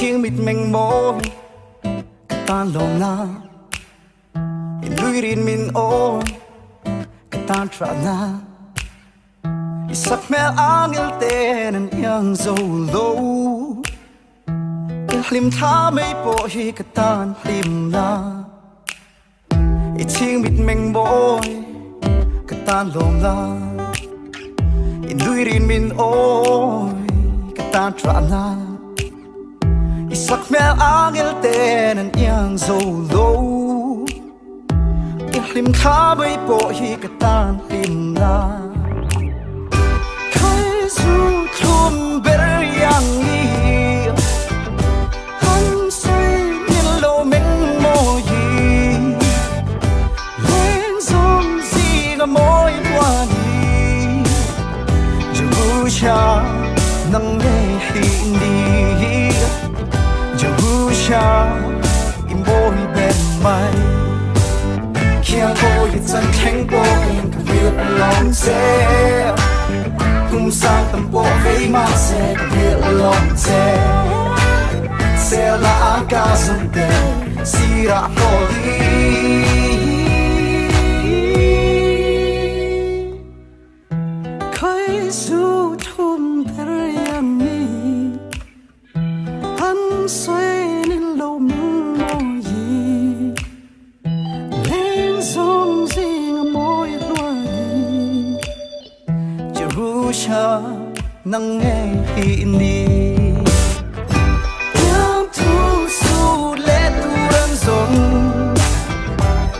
Chhing mit meng mawi ka tan lawm na I nui rin min awi ka tan tha na I sak hmel angel ten an iang zo lo I hlim thla mai pawh hi ka tan hlim na I chhing mit meng mawi ka tan lawm na I nui rin min awi ka tan tha na I sak hmel angel ten an iang zo lo I hlim thla mai pawh hi ka tan hlim na Khai zu thlum ber yang ni Han sawi min lo meng mawi Leng zawng zinga mawi hua ni Jerusha nang ngei hi ni Jerusha i mawi ber mai Khiang kawi chan thleng pawhin ka vil alawm che Kum sang tam pawh vei mah se ka vil alawm che Sela a ka zum te sirah hlawl Khai zu thum ber yang ni Han sawi nin lo meng mawi Leng zawng zing a mawi hluai Jerusha nang ngei hi ni Thiam thu su leh tur an zawng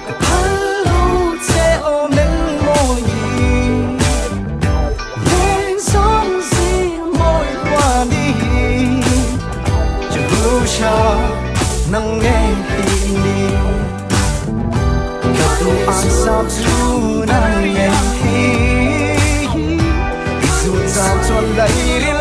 Ka phal lo che aw meng mawi Leng zawng zing a mawi hluai Jerusha nang ngei hi ni Ka tu an sa chu nang ngei hi I zu chang chuan lai ril.